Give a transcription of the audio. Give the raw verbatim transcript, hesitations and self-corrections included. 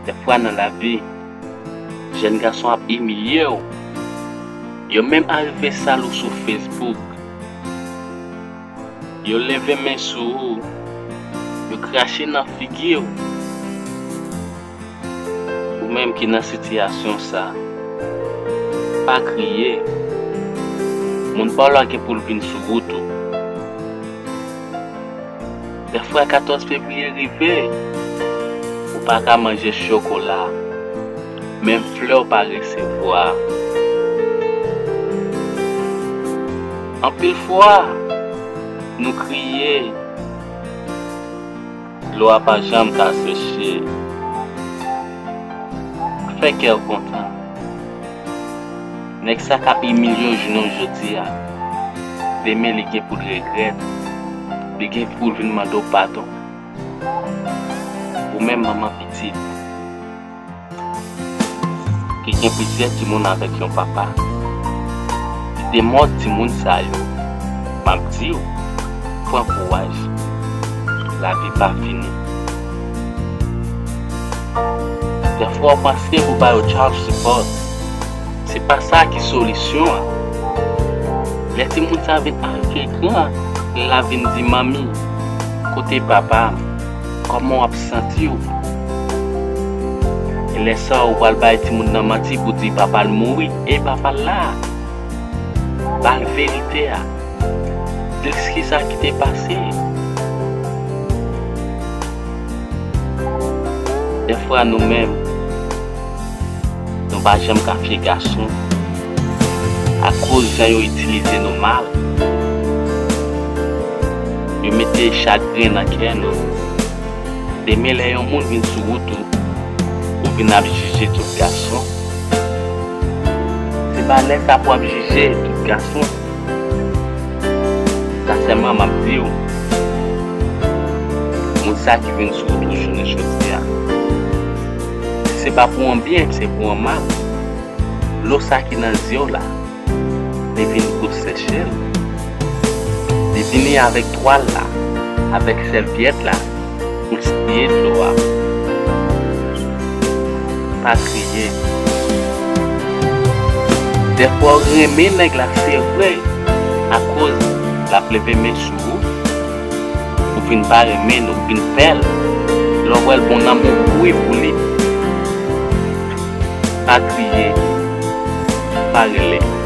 Dèfwa nan lavi, jèn gason ap imilye w. Yo menm arive sal ou sou Facebook. Yo leve men sou ou. Yo krache nan figi w. Ou menm ki nan sitiyasyon sa, pa kriye. Moun pa w la gen pou l vin sou wout ou. Dèfwa katòz fevriye rive, ou pa ka manje chokola, menm flè w pa resevwa. Anpil fwa, nou kriye, dlo a pa janm ka seche. Fè kè w kontan. Nèg sa k ap imilye w jounen jodi a, demen li gen pou l regrèt, li gen pou l vin mande w padon. Ou menm manman pitit ki gen plizyè timoun avèk yon papa, ki te mòd timoun sa yo, m ap di w, pran kouraj, lavi pa fini. Dèfwa w panse pou ba yo child support, se pa sa ki solisyon an. Lè timoun sa vin arive gran, lè l ap vin di, "Manmi, kote papa m? Kòman w ap santi w?" E lè sa a, ou pral bay timoun nan manti pou di papa l mouri. E papa l la. Ba l verite a. Di l kisa ki te pase. Dèfwa nou menm, nou pa janm ka fye gason akoz jan yo itilize nou mal. Yo mete chagren nan kè nou. Demen lè yon moun vin sou wout ou, ou vin ap jije tout gason. Se pa lè sa pou ap jije tout gason. Sensèman, m ap di w, moun sa ki vin sou wout ou jounen jodi a, se pa pou anbyen, se pou anmal. Dlo sa ki nan zye w la, li vin pou seche l. Li vini avèk twal la, avèk sèvyèt la, pou l siye dlo a. Pa kriye. Dèfwa w renmen nèg la, se vre, akoz l ap leve men sou ou. Ou vin pa renmen l, ou vin pè l. Lè w wè l bon nanm ou kouri pou li. Pa kriye, pa rele.